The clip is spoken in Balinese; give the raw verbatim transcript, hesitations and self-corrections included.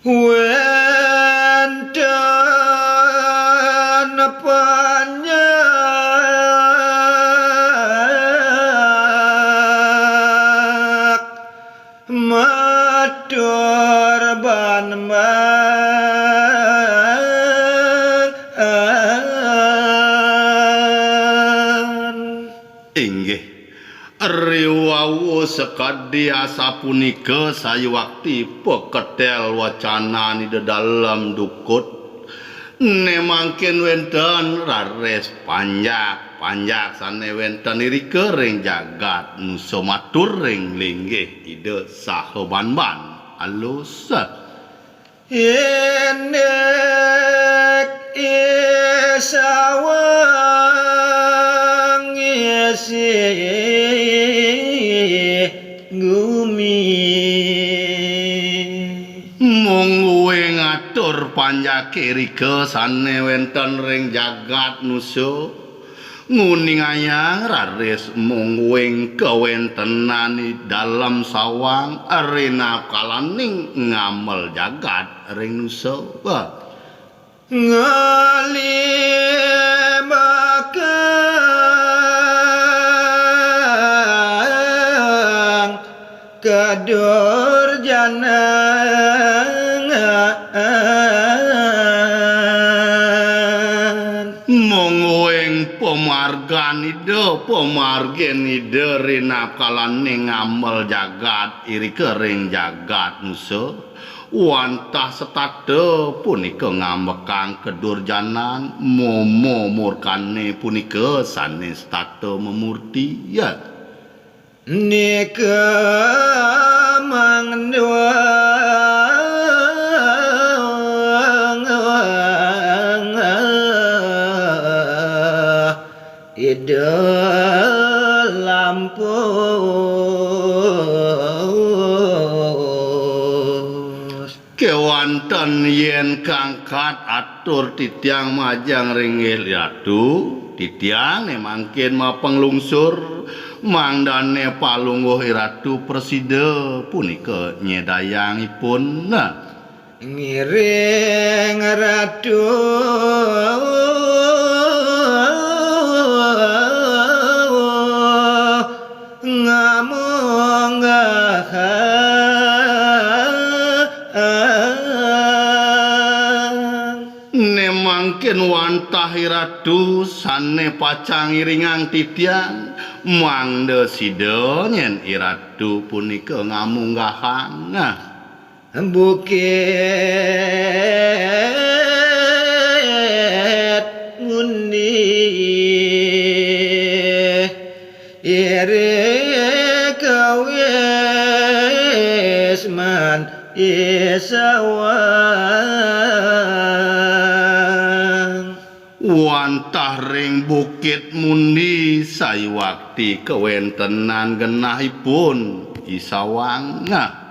Wénten panjak matur ban-ban. Inggih, riwau sakadi asapunika sayuwakti paketel wacanan Ida Dalem Dukut. Né mangkin wénten raris panjak, panjak sané wénten irika ring jagat nusa matur ring linggih Ida saha ban-ban. Alus. Indik isawang isi gumi. Mungguing atur panjaké irika sané wénten ring jagat nusa. Nguningayang raris mungguing kawéntenan Ida Dalem Sawang rinakalaning ngamel jagat ring nusa. Ngalibakang kadurjanan. Mungguing pamargan Ida, pamargin Ida rinakalaning ngamel jagat irika ring jagat nusa. Wantah setata punika ngambekang kadurjanan, mama murkané punika sané setata mamurti. Ya. Nika mangda Ida Lampus. Kéwanten yén kangkat atur titiang majeng ring Ratu, titiang né mangkin mapanglungsur, mangdané palungguh Iratu prasida punika nyédayang ipun. Ngiring Ratu ngamunggahang. Né mangkin wantah Iratu sané pacang ngiringang titiang, mangda sida nyén Iratu punika ngamunggahang. Nah. Bukit Mundi irika Wisman Isawang. Wantah ring Bukit Mundi sayuwakti kawéntenan genahipun Isawang. Nah.